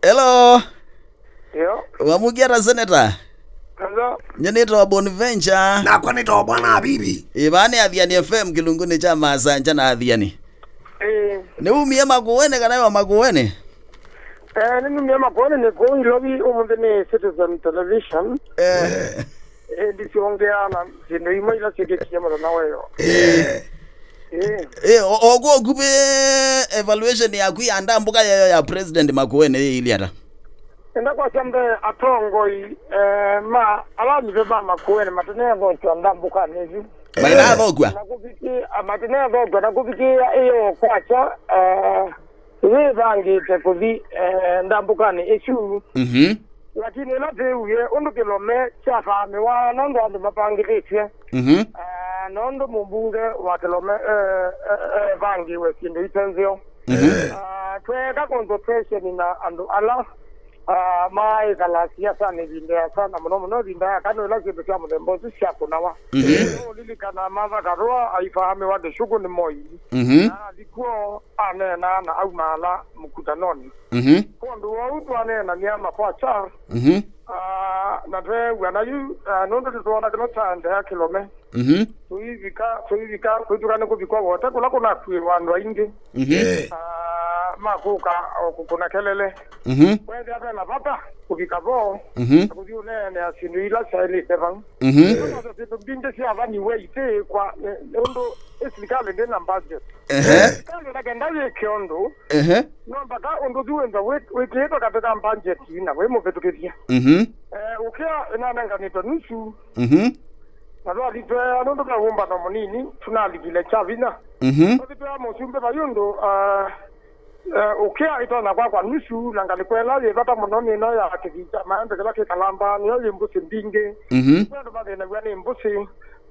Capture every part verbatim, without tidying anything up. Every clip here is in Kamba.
Hello. Yo. Wamũkya ata, Senator? Hello. Nyie nĩtawa Bonventure. Nakwa nĩtawa Bwana Habibi. Ĩ, vaa nĩ Athiani F M kĩlungunĩ kya Masanja na Athiani. Ĩ. Nĩwumie Makueni kana wĩ o Makueni? Eh, nĩnumie Makueni, nĩ kũu Nairobi, ũmũnthĩ nĩ Citizen Television. Eh. Eh, ndisiongea na syĩndũ imwe ila syĩkĩkie mũthenya wa ĩyo. Eh. Eh. Eh, o, o kwa ũkuvĩ evaluation yaku ya ndambũka yeyo ya President Makueni yĩilyĩ ata? Enda kwasya mbee atongoi, eh, ma, ala nyuve ma Makueni mateneethokya ndambũkanĩ ĩsu. Mainathokwa? Na kũviki-, a, mateneethokwa na kũvikĩĩa ĩyo kwakya, eh, yĩvangĩte kũthi, eh, ndambũkanĩ ĩsu. Mhm. Lakini ĩla twĩwie ũndũ kĩlome kyafaamĩwa nũndũ andũ mapangĩthĩtw'e, mhm, ah, nũndũ mũmbunge wa kĩlome, eh, eh, eh, evangiwe syĩndũ ite nzeo. Mhm. Ah, tweeka consultation na andũ ala, ah, maaĩkala siasanĩ ĩvinda yasa, na mũno mũno ĩvinda ya kanu ĩla syĩndũ sya mũthemba ũsu syakũnawa. Mhm. Ũlilikana Martha Karua aifaamĩwa kĩsukũ nĩ Moi. Mhm. Na athi kw'o aneena na aumaala mũkutanonĩ. Mhm. Kwondũ wou twaneenany'a na kwakya, mhm, ah, na tweew'ana yu, ah, nũndũ nĩtwoona kĩla kyaendeea kĩlome. Mhm. Tũivika, tũivika, kwĩtw'ĩka nĩ kũvikwa Wote kũla kũnakuĩwa andũ aingĩ. Mhm. Eh. Ah, ma kũka o kũkũna kelele. Mhm. Weethĩa ve na vata kũvika vo, mhm, na kũthi ũneenea syĩndũ ila syaĩlĩte vau. Mhm. Nĩtũkwasya syĩndũ mbingĩ syavaniwe itĩĩkwa, nĩ, nĩ ũndũ ĩ silikalĩ ndĩ na budget. Ehe. Silikalĩ na kenda yĩke ũndũ, ehe, no mpaka ũndũ ũsu wĩthwa wĩ-, wĩkĩĩtwe katĩ ka budget na wĩ mũvĩtũkĩthya. Mhm. Eh, ũkĩa ĩnanenganĩtwe nusu. Mhm. Na twathi tweea nũndũ ve ũmbano mũnini, tũnalikile kya vinya. Mhm. Twathi tweea mũsumbĩ vai ũndũ, ah, eh, ũkĩa ĩtonya kwakwa nusu, na ngalĩko ĩla yĩ vata mũno nĩ ĩno ya kĩthii kya maembe kĩla kĩ Kalamba, nĩyo yĩ mbũsĩ mbingĩ. Mhm. Kwĩ andũ mathĩnaw'a nĩ mbũsĩ.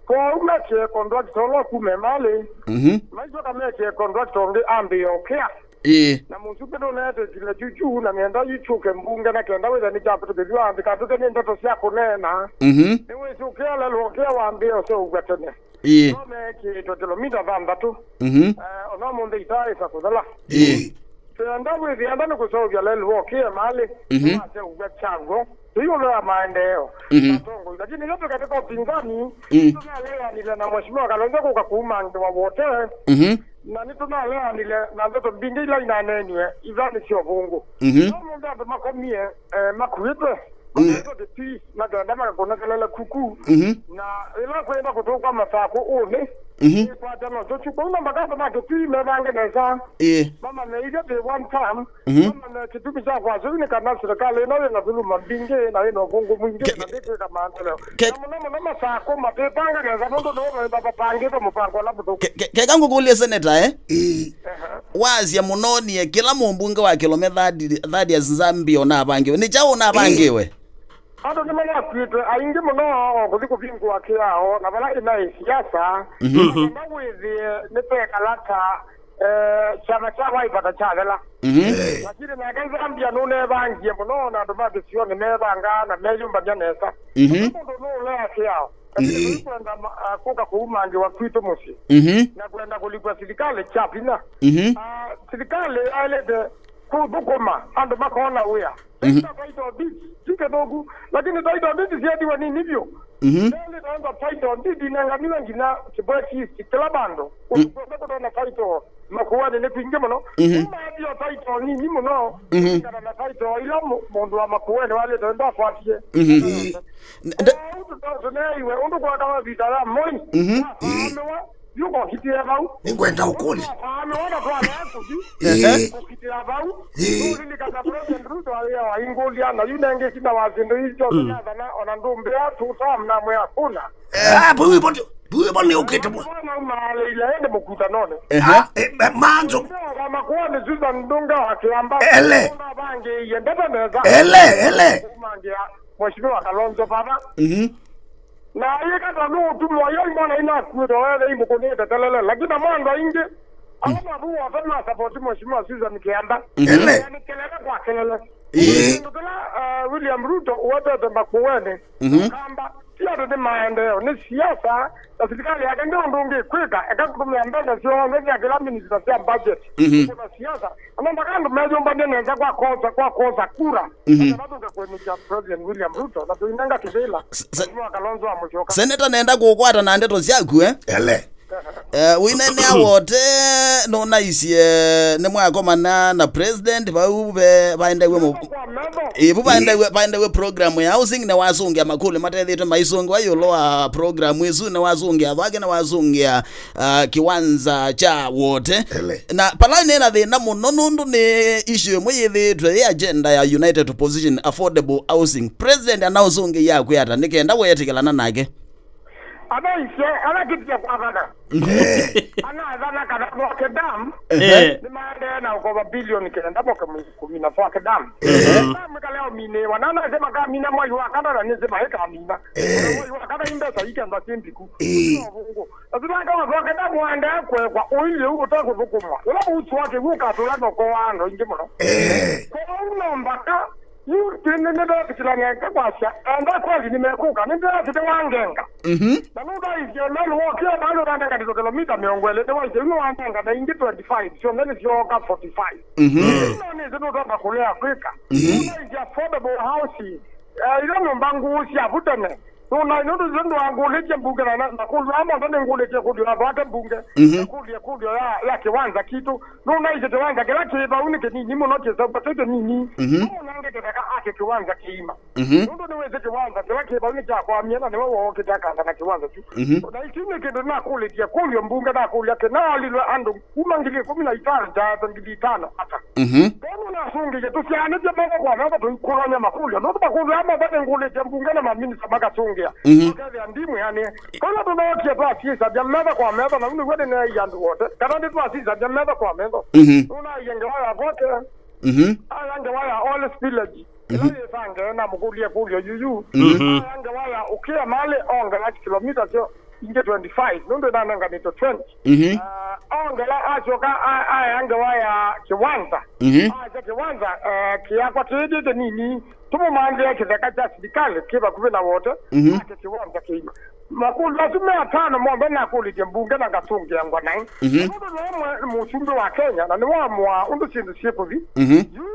Kwoou mekĩe contractor ũla ũkume malĩ. Mhm. Maisyoka mekĩe contractor ũngĩ ambĩe ũkĩa. Ĩĩ. Na mũsumbĩ ndũneetĩkile kyukyu, na nĩenda yu kyũke mbunge na kenda wĩthe nĩkyavĩtũkĩthw'a ndikatw'ĩke nĩ ndeto sya kũneena. Mhm. Nĩwĩsĩ ũkĩa lelũ ũkĩa wambĩe ũseũvw'a tene. Ĩĩ. No meekĩĩtwe kĩlomita thanthatũ. Mhm. Eh, ona ũmũnthĩ itaaĩsa kũthela. Ĩĩ. Twenda wĩthĩa nda nĩ kũseũvya lelũ ũkĩa malĩ. Mhm. Waseũvw'a kyaw'o. Yu ũndũ wa maendeeo. Mhm. Atongoi. Lakini ĩla twĩ katika upinzani, mm, tũnaleanile na Mheshimiwa Kalonzo kũka kuumangĩwa Wote. Mhm. Na nĩtũnaleanile na ndeto mbingĩ ila inaneeniwe, ila nĩ sya ũvũngũ. Mhm. No mũndũ andũ makomie, eh, makuĩtwe, mm, makaĩtwe kĩtui, makenda makakũna kelele kuku. Mhm. Na ĩla kwenda kũtũkwa masakũ ũnĩ, mhm, ĩkwata no tũchu. Kũu no makamba ma kĩtui mevange nesa. Ĩĩ. Mama meithya the one time, mhm, mama na kĩtumi kya kwasya nĩ kana serikali ĩno yĩ na dhuluma mbingĩ na yĩ na ũvũngũ mwingĩ, ke-, na ndĩkwĩka maendeleo. Ke-, na mũno mũno masakũ matĩpanga nesa nũndũ nĩo mavangĩte mũpango ũla mũthũku. Ke-, ke-, keka ngũkũlye, Senator, eh? Ĩĩ. Ehe. Wasya mũnonie kĩla mũmbunge wa kĩlome Thadi-, Thaddeus Nzambi ũnavangiwe. Nĩ kyaũ ũnavangiwe? Andũ nĩmanakuĩtwe aingĩ mũno o kũthi kũvingũa kĩao na vala ĩnaĩ siasa, mhm, kana wĩthĩe nĩtekalata, eh, kyama kya Wiper ta kyathela. Mhm. Lakini nake Zambia nũnevangie mũno, na andũ ma kĩsionĩ mevangaa na meyũmbany'a nesa. Mhm. Mũndũ nũũlea kĩao. Lakini, ĩĩ, kwenda ma-, ah, kũka kũumangĩwa kwitũ mũsyĩ. Mhm. Na kwenda kũlikwa silikalĩ kya vinya. Mhm. Ah, silikalĩ yaĩlĩte kũthũkũma andũ makona wĩa. Mhm. Ĩta title deed, ti kĩthũku, lakini title deed syetiwe nini vyũ. Mhm. Yaĩlĩte enda title deed inenganiwe nginya Kibweti East, kĩla vandũ. Mm. Ũndũ kwenda kũtona title Makueni nĩ kwingĩ mũno. Mhm. Nĩmaethio title nini mũno, mhm, kũringana na title ila mũ-, mũndũ wa Makueni walĩte ndakwatie. Mhm. Nde- Kwoou tũta-, tũneeiwe ũndũ kwakawa vita ya Moi. Mhm. Wafaamiwa, yu kũkitĩe vau. Nĩngwenda ũkũlya. Wafaamiwa na twalea kũthi. Ĩĩ. Kũkitĩa vau. Ĩĩ. Nũlilikana President Ruto aĩa waingũlya, na yu nengĩ sina wa syĩndũ isu syonthe, mm, nathana, ona ndũmbĩa two term namwĩa hakuna. Eh, ah, vau ivo ndio. Vau ivo nĩ ũkĩte mwa. Mwana umaalĩile ĩndĩ mũkutanonĩ. Ehe. Ah, eh, eh, manzo. Ndio, kama kuwa ni Susan Ndunga wa Kiamba. Ele. Unavangĩie ndeto nesa. Ele, ele. Kumangia Mheshimiwa Kalonzo baba. Mhm. Na yĩkata nũũtumwa yo imwana inakuĩte wethe imũkũnĩte telele, lakini na mwandũ aingĩ ala mavu wothe masapoti Mheshimiwa Susan Kiamba. Mhm. Ele. Nĩ kelele kwa kelele. Ĩĩ. Kĩndũ kĩla, eh, William Ruto wetete Makueni, mhm, Kamba, Siasa nĩ maendeeo, nĩ siasa, na silikalĩ yake ndĩ ũndũ ũngĩ ĩkwĩka, eka kũtũmĩa mbesa syonthe sya kĩla minista sya budget. Mhm. Kũna siasa, ona ndaka andũ meyũmbany'e nesa kwa kosa, kwa kosa kura. Mhm. Kana tũke kwenũkya President William Ruto, na tũinenga kĩvĩla, s-, s-, Mheshimiwa Kalonzo wa Musyoka. Seneta, nenda kũkwata na ndeto syaku, eh? Ele. Eh, ũineenea Wote, nũnaisye nĩmwakomana na president, vau ve-, vaendeew'e mũ-, Kwa metho. Ĩĩ, vu vaendeew'e, vaendeew'e program ya housing, na wasũngĩa makũlyo matethĩtwe maisũngĩwa ĩũlũ wa program ĩsu, na wasũngĩa vake, na wasũngĩa, ah, kĩwanza kya Wote. Ele. Na pala nĩ na thĩna mũno, nũndũ nĩ issue ĩmwe yĩthĩĩtwe yĩ agenda ya United Opposition, affordable housing. President anaũsũngĩie akwĩa ata, nĩ kenda weetĩkĩlana nake? Anaisye, anakĩtie kwathana. Eh. Anathana kana Thwake Dam, eh, nĩmaendee na ũkova bilioni kenda moke mwezi kũmi na Thwake Dam. Eh. Dam ĩkalea ũminĩĩwa, na anasema kamina mwai wa kana na nĩsema ĩkamina. Eh. Mwai wa kana imbesa ikenda simbiku. Eh. Ũvũngũ. Asilanga wa Thwake Dam waendee kwekwa ũilyĩ ũtakũthũkũmwa. Ũla ũsu wake wĩu ũkatũla noko wa andũ aingĩ mũno. Eh. Kwoou no mbaka Yu nĩndekĩsĩla ngenga kwasya, enda kweli nĩmekũka, nĩndĩrakĩte wangenga. Mhm. Na nũthaisye meli wokĩe maĩ nũthandenganĩtwe kilomita mĩongo ĩlĩ, nĩwaisye yu nĩwanenga na ingĩ twenty-five, syonthe nĩsyooka forty-five. Mhm. Ino nĩsĩ nũtoka kũlea kwĩka. Mhm. Nũthaisye affordable housing, eh, ila nyũmba ngũũ sya vu tene. Nũnaĩ nũndũ nĩsĩ ndwangũlĩtye mbunge na, na, na kũlyo amo nda nĩngũlĩtye kũlyo na vate mbunge. Mhm. Kũlyo, kũlyo ya, ya kĩwanza kitũ. Nũnaisye kĩwanza kĩla kĩ vau nĩ kĩnini mũno, kĩseũvwa kĩ kĩnini. Mhm. Nũnange kĩtheka ake kĩwanza kĩima. Mhm. Nũndũ nĩwĩsĩ kĩwanza kĩla kĩ vau nĩkyakwamie, na nĩwe wookĩte akanda na kĩwanza kyu. Mhm. Na isu nĩ kĩndũ nakũlĩtye kũlyo mbunge, nakũlya kĩnaalilwe andũ kuma ngili ĩkũmi na itano kyaete ngili itano ata. Mhm. Kwoou nasũngĩie tũsyaanĩtye moko kwa moko tũikũlany'a makũlyo. Nũndũ makũlyo aa mothe nĩngũlĩtye mbunge na maminista makasũngĩa. Mhm. Makethĩa ndimwĩanĩe. Kwoou tũthookie twasisany'a metha kwa metha, na u nĩw'o nĩneeie andũ othe. Kana nĩtwasisany'a metha kwa metha. Mhm. Nũnaie ngewa ya vote. Mhm. Aya ngewa ya Old Village. Mhm. Ĩla yĩsange na mũkũlye kũlyo yuyu. Mhm. Aya ngewa ya ũkĩa malĩ ongela kilomita syo ingĩ twenty-five, nũndũ ĩnanenganĩtwe twenty. Mhm. Ah, ongela asyoka a-, aya ngewa ya kĩwanza. Mhm. Asya kĩwanza, eh, kĩakwa kĩĩndĩ kĩnini, tũmũmanthĩe kĩtheka kya silikalĩ kĩ vakuvĩ na Wote, mhm, ake kĩwanza kĩima. Makũlyo asu me atano monthe nakũlĩtye mbunge na ngasũngĩangwa naĩ. Mhm. Nũndũ nĩwe mwe-, mũsumbĩ wa Kenya, na nĩwe amũaa ũndũ syĩndũ syĩkũthi. Mhm. Yu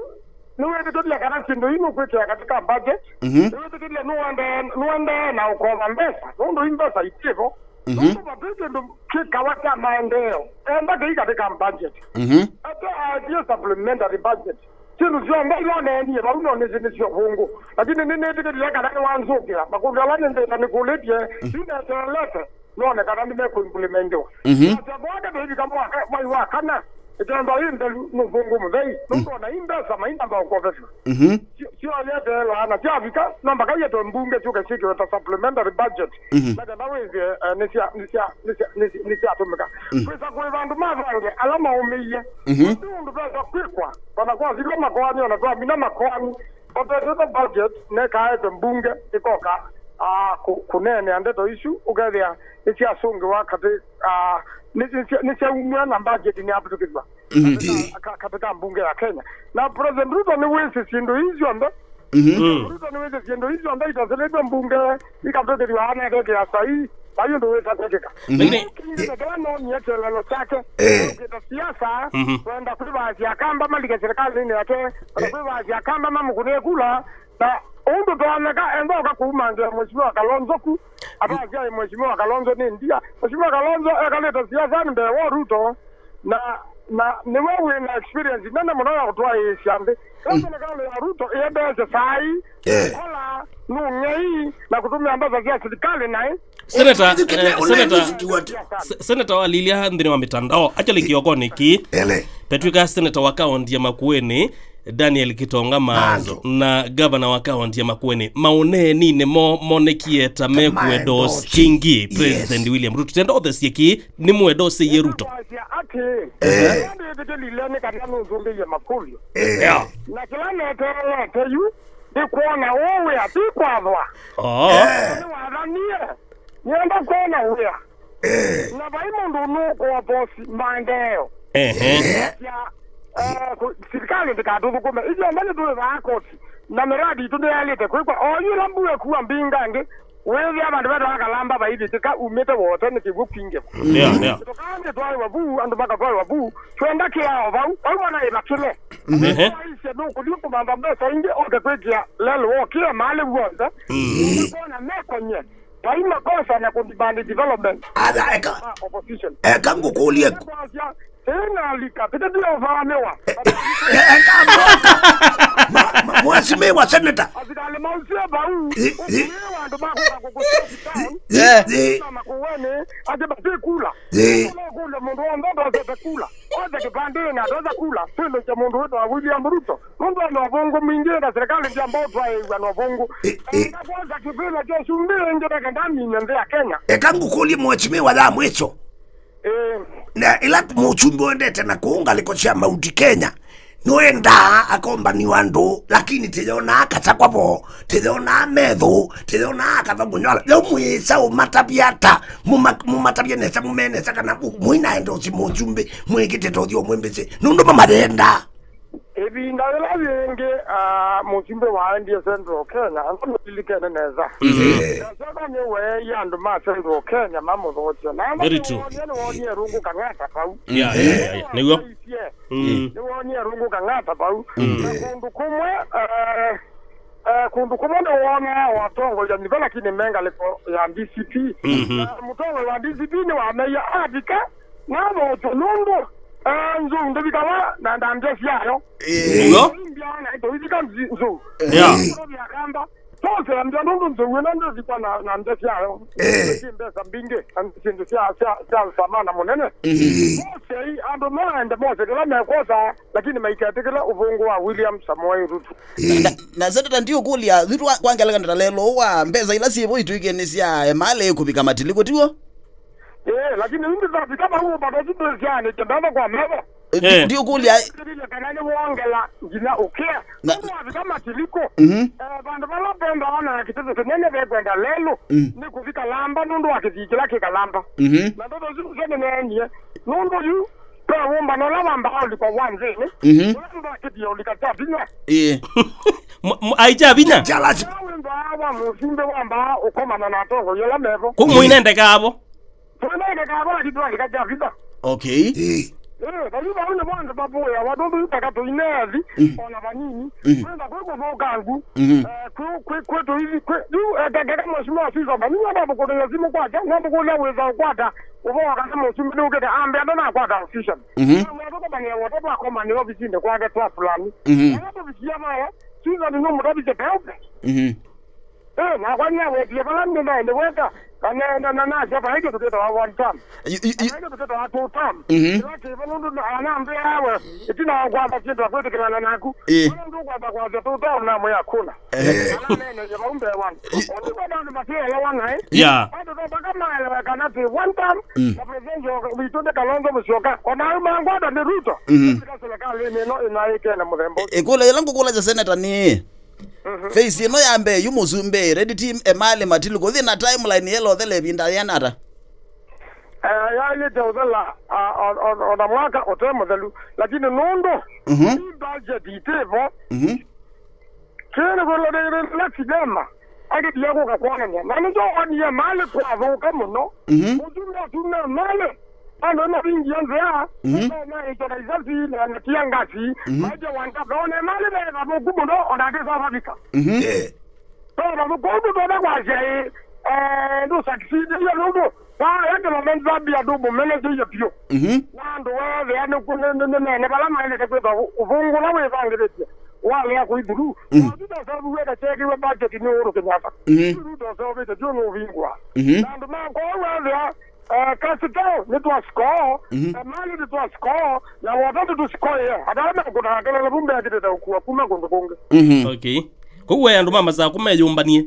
nĩwĩtĩkĩlile kana syĩndũ ii nũkwĩkĩa katika budget. Mhm. Nĩwĩtĩkĩlile nũendee, nũendee na ũkova mbesa, nũndũ i mbesa itĩvo. Mhm. Nũndũ vate kĩndũ kĩkawa kya maendeeo enda kĩi katika budget. Mhm. Ate aetie supplementary budget. Syĩndũ syonthe ila neenie vau no nĩsĩ nĩsyo vũngũ, lakini nĩnĩtĩkĩlile kana nĩwanzũkĩa makũlyo ala nĩndĩta nĩkũlĩtye, mm, yu neteelete none kana nĩmekũimplementiwa. Mhm. Nasya vake ndĩivika mwaka, mwai wa kana, ĩkenda ĩ nthelu nũvũngũ mũthei, nũndũ ona i mbesa mainamba ũkovethw'a. Mhm. Syo-, syoyeteelaa na syavika, no mbaka yetwe mbunge syũke syĩkĩwe ta supplementary budget. Mhm. Na kana wĩthĩe, eh, nĩsya-, nĩsya-, nĩsya-, nĩsya-, nĩsyatũmĩka. Mm. Kwĩsa kwĩ vandũ mavange ala maũmĩie. Mhm. Ti ũndũ vesa kwĩkwa, ona kwasika makoani, ona twamina makoani. Otetete budget nekaete mbunge ĩkoka, ah, kũ-, kũneenea ndeto isu, ũkethĩa nĩsyasũngĩwa katĩ, ah, nĩ-, nĩsya-, nĩsyaumw'a na budget nĩyavĩtũkĩthw'a. Mhm. Katĩ ka, ka-, katĩ ka mbunge ya Kenya. Na President Ruto nĩwĩsĩ syĩndũ ii syonthe. Mhm. Mm. Ruto nĩwĩsĩ syĩndũ ii syonthe itasĩlĩtwe mbunge, ikavĩtũkĩthw'a anekekĩa saii. Vai ũndũ wĩtatekeka. Mhm. Lakini kĩngĩ kĩla noonie kĩeleelo kyake, eh, ũkĩta siasa, mhm, kwenda kwĩvaasya Akamba malike serikalini yake, kwenda, eh, kwĩvaasya Akamba mamũkũnĩe kula, na ũndũ twaoneka enda ũka kũumangĩa Mheshimiwa Kalonzo ku, avasya Mheshimiwa Kalonzo nĩ ndia. Mheshimiwa Kalonzo ekalĩte siasani mbee wa Ruto, na, na nĩwe wĩ na experience nene mũno ya kũtwaĩĩsya nthĩ. Ĩla, mm, serikali ya Ruto ĩendeesye saa ii, eh, kũkola nũng'ei na kũtũmĩa mbesa sya silikalĩ naĩ. Senator, eh, Senator, se-, Senator walilya nthĩnĩ wa mitandao, actually kĩokonĩ kĩĩ, ele, petw'ĩka senator wa kaunti ya Makueni, Daniel Kitonga Manzo, Manzo, na gavana wa kaunti ya Makueni, maũneeninĩ moo monekie ta mekwendorse Kingi, yes, President William Ruto. Tenda ũthesye kĩĩ, nĩmwendorseie Ruto? Kwasya atĩ, eh, ĩla ndĩtĩkĩlile nĩ kana nũnzũngĩie makũlyo. Eh. Yeah. Na kĩla neteelete yu, nĩ kwona ũũ wĩa ti kwathwa. Oh. Eh. Nĩwathanie, nĩenda kwona wĩa. Eh. Na vai mũndũ nũkũoposi maendeeo. Ehe. Eh. Ya, eh, kũ-, silikalĩ ndĩkatũthũkũme. Ithyĩ onthe nĩtũĩvaa koti. Na mĩradi itũ nĩyaĩlĩte kwĩkwa. O yu ĩla mbua ĩkua mbingangĩ, wĩthĩa vandũ vetawa Kalamba vaivĩtĩka umĩte wota nĩ kĩw'ũ kwingĩva. Yeah, yeah. Tũkaange twaĩwa vu, andũ makatwaĩwa vu, twenda kĩao vau, vau mwana ĩvakĩle. Ehe. Aisye nũkũthi kũmantha mbesa ingĩ, oke kwĩkĩa lelo wokĩe malĩ w'onthe. Kona mekonye, vai makosa na kũdibandi development. Atha, eka, Ah, opposition. Eka ngũkũlye. Kwasya, tena lika, tete ndio ũvaanĩwa. Eka mboka. Ma- ma- Mheshimiwa Senator. Asikali mausia vau, Eh, eh. ũkũnĩwa andũ makũka kũkũseti town. Zi- zi- Na Makueni, ati mati kula. Zi- Kule mũndũ w'onthe ndosete kula. Ote kĩpandĩ na ndosa kula. Twĩlũkya mũndũ wĩtwa William Ruto. Nũndũ ana ũvũngũ mwingĩ na serikali ndyamba ũtwaĩĩw'a na ũvũngũ. Eh, eh. Enda kwosa kĩvĩla kya cumbĩ ĩngĩ neke ndamine nthĩ ya Kenya. Eka ngũkũlye mheshimiwa ya mwisho. Eh. Na ĩla mũsumbĩ wendete na kũu ngalĩko sya Mount Kenya, nĩwendaa akombaniwa andũ, lakini tĩyonaa kasakwa vo, tĩyonaa methũ, tĩyonaa katha mũnyola. Leo mwĩsa ũmatavya ata? Mũma- mũmatavye nesa, mũmenesa kana mũinaenda ũsi mũsumbĩ mwĩkĩte tothio mwĩmbĩsĩ nũndũ mamayenda. Ĩvinda yĩla yĩngĩ, ah, mũsumbĩ waendie Central Kenya, andũ matilikene nesa. Eh. Nasaka nĩweeie andũ ma Central Kenya mamũthokye. Na Very true. Nĩwonie, nĩwonie rũngũ kang'ata vau. Yeah, yeah, yeah, yeah. Nĩw'o. Aisie. Mm. Nĩwonie rũngũ kang'ata vau. Na kũndũ kũmwe, eh, eh, kũndũ kũmwe nĩwonaa watongoia nĩvo, lakini me ngalĩko ya D C P. Mhm. Na mũtongoi wa D C P nĩwameie avika, navote nũndũ, eh, nzou ndĩvikawa na ndambya syayo. Nĩw'o. Imbya na tũivika nzi- nzou. Yeah. Nzou ya kamba. Tose ambya nũndũ nzou ĩno ndĩvikwa na, na mbya syayo. Eh. Ti mbesa mbingĩ, na syĩndũ sya, sya, sya thamana mũnene. Mose, andũ maende mose kĩla mekwosa, lakini maiketĩkĩla ũvũngũ wa William Samoei Ruto. Na, na Senator, ndiũkũlya, yu twa- kwa ngelekany'o ta lelo wa mbesa ila syĩvo itwĩkie nĩ sya emalĩ kũvika matilikũ, tiw'o? Eh, lakini indi tafika vau bado sindisianĩte mbesa kwa meva. Eh, ndi- Eh. ndiũkũlya. Kĩlile kana nĩwongela nginya ũkĩa. Na- Nĩwavika matilikũ. Mhm. Eh, vandũ vala penda ona kĩtete kĩnene vekwenda lelũ. Mm. Nĩ kũvika lamba nũndũ wa kĩthii kĩla kĩkalamba. Mhm. Na ndoto isu nĩneenie. Nũndũ yu, pe wũmbano ũla wambaa ũlikwa wa nthĩnĩ. Mhm. Ũla nũndũ akĩthia ũlika kya vinya. Ĩĩ. Mwa- mwa- Aija vinya. Jalasi. Ũla wĩmbaa wa mũsumbĩ wambaa ũkomana na atongoi ala mevo. Kũmũinendekaavo. Tũnendekaa vala kĩtwalika kya vinya. Okay. Eh. Eh, vau vau nĩ vandũ vavũĩawa nũndũ yu taka tũineethi, ona vanini. Kwenda kwĩ kũthũkangu. Mhm. Eh, kwĩ, kwĩ, kwĩ tũithi, kwĩ, yu, eh, kaka mheshimiwa Susan, nĩwe ndamũkũlĩĩa simũ kwake, namũkũlya wĩsa ũkwata ũvoo kana mũsumbĩ nĩũkĩte, ambe andũ nakwata official. Mhm. Tũkomanĩa wote twakomanĩa ofisinĩ kwake twa fulani. Mhm. Ĩla tũvikie vaya, Susan nũmũtavisye peupe. Mhm. Eh, nakwa nĩawetie vala nĩnaende weka, na nenda na nasya vala ĩngĩ tũkĩtawa one term. Yu- yu- yu- Ĩngĩ tũkĩtawa two term. Mhm. Ĩla kĩvo nũndũ na- anambĩa we, ĩtina wa kwamba syĩndũ akwĩtĩkĩlana naku. Eh. Vala nũkwamba kwasya two term namwĩa kũna. Eh. Ala nene ya vau mbee wangu. Ũndũ kwa andũ matielewa naĩ. Yeah. Andũ no mpaka maelewe kana twĩ one term, Mm. na president witũ nĩ Kalonzo Musyoka. Ona au mangwata nĩ Ruto. Mhm. Katika serikali ĩno ĩnaĩkene mũthemba ũcio. Ĩkũlyo yĩla ngũkũlasya, Senator, nĩ phase ĩno ya mbee yu mũsumbĩ, Red Team, emalĩ, matilikũ, thĩ na timeline yela ũthela ĩvinda yĩana ata? Eh, yaĩlĩte ũthela, ah, on- on- ona mwaka ũte mũthelu, lakini nũndũ Mhm. hii budget itĩvo, Mhm. kĩĩ nĩkwĩlondeile sinema akĩtia kũka kwonany'a, na nĩkyo wonie malĩ kwathũka mũno. Mhm. Ũtunda tuna malĩ, andũ mavingia nzĩa, Mhm. maĩkya na isasi na natia ngasi, Mhm. maĩkya wantaka one malĩ veva thũku mũno, ona atĩsavavika. Mhm. Eh. Tondũ kũu tũtonya kwasya ĩ, eh, ndũsakisindĩie nũndũ vaa environment vambia ndũmũmelekeie vyũ. Mhm. Na andũ weethĩa nĩ nĩ- nĩ- nĩmene vala maendete kwĩtha ũvũngũ ũla wĩvangĩthĩtye walea kũi through. Mhm. Tũtaseũviw'e kachekiwe budget nĩ Uhuru Kenyatta. Mhm. Through tũseũvĩte vyũ nũvingũa. Mhm. Na andũ ma kũu weethĩa, eh, kasitao nĩ twasikoo, Mhm. eh, mali nĩ twasikoo, na wota nĩ tũsikoie. Andũ ala mekũnaga kelele vu mbekĩtĩte ũkua kuma kũndũ kũngĩ. Mhm. Okay. Kũu we andũ ma Masaku meyũmbanie.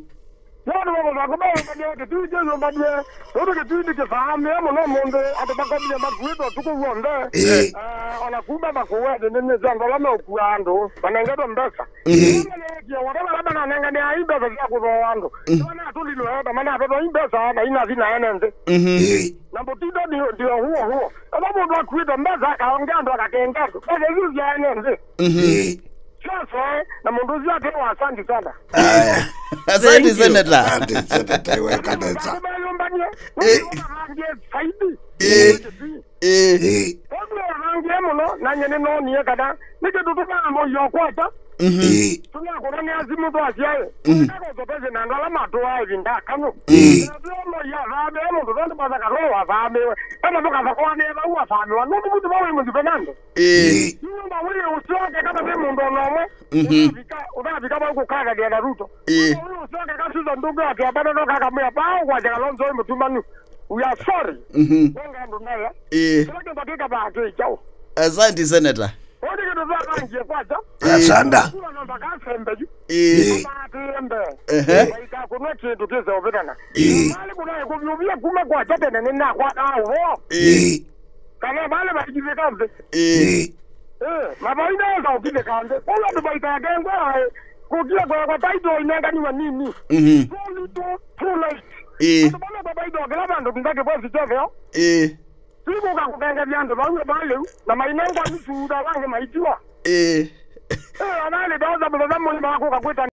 Nĩ andũ ma Masaku meyũmbanie, kĩtui kyeyũmbanie. Nũndũ kĩtui nĩ kĩvaamĩe mũno mũndũ, andũ makomie makuĩte ũtukũ w'onthe. Ĩĩ. Eh, ona kuma Makueni nĩ nĩ andũ ala meũkua andũ, manengetwe mbesa. Ĩĩ. Manengie wota vala mananengane ai mbesa sya kũthooa andũ. Manatũlilwe, na manavetwa i mbesa, na inathi na ene nthĩ. Mhm. Ĩĩ. Na mũtindo ndio, ndio huo huo. Ethwa mũndũ akuĩte mbesa, akaonge andũ akakenga andũ. Mbesa isu sya ene nthĩ. Mhm. Ĩĩ. Sasa, na mũndũ ũcio akewa asante sana. Aya. Asante, Thank you. Senator. Asante, Senator, weka nesa. Mayũmbanie, Eh. Ũkavangie zaidi. Eh. Eh. Eh. Ũndũ ũvangie mũno, na nyene nonie kana, nĩ kĩndũ tũnamoyo kwata. Mhm. Eh. Tũnakũranĩa simũ twasyaĩ. Mhm. Kakũthokesye na andũ ala matũaa ĩvinda akanũ. Eh. Na tũmoya thame, mũndũ tondũ matha kalũ wathamiwe. Kana tũkathakũanĩa vau wathamiwa. Nũndũ mũndũ vau wĩ mũthipe nando. Ĩĩ. Nyũmba wĩ ũsyoke kana ve mũndũ ona ũmwe. Mhm. Ũtavika, ũtavika vau kũkanalia na Ruto. Ĩĩ. Nyũmba wĩ ũsyoke ka Susan ndũngĩ ati abana no kakamwĩa paa ũkwasya Kalonzo wĩ mũtumanu. We are sorry. Mhm. Wenga andũ naya. Ĩĩ. Kĩla kĩmba kĩkavaa kĩ kyaũ. Asante, Senator. Ũndĩ kĩndũ twavangie kwacha. Ĩĩ. Asanda. Kula namba kasembe yu. Ĩĩ. Ĩĩ. Abatĩe mbee. Ehe. Waika kũnwa kĩndũ kĩse ũvĩtana. Ĩĩ. Malĩ kũnaĩ kũvyũvia kuma kwacha tene nĩnakwataa ũvoo. Ĩĩ. Kana vale vaikithĩka nthĩ. Ĩĩ. Ĩĩ, na vainaweza ũkithĩka nthĩ. Kwoou andũ maikakengwa aĩ, kũkia kwekwa title inenganiwa nini. Mhm. Too little, too late. Ĩĩ. Andũ vale kwa title kĩla vandũ nda kĩvosi kyoveo. Ĩĩ. Tikũka kũkengethya andũ vau na valĩu, na mainengwa nusu na vangĩ maitiwa. Ĩĩ. Ĩĩ, anali ndosa mũthenya mũima kũka kwĩta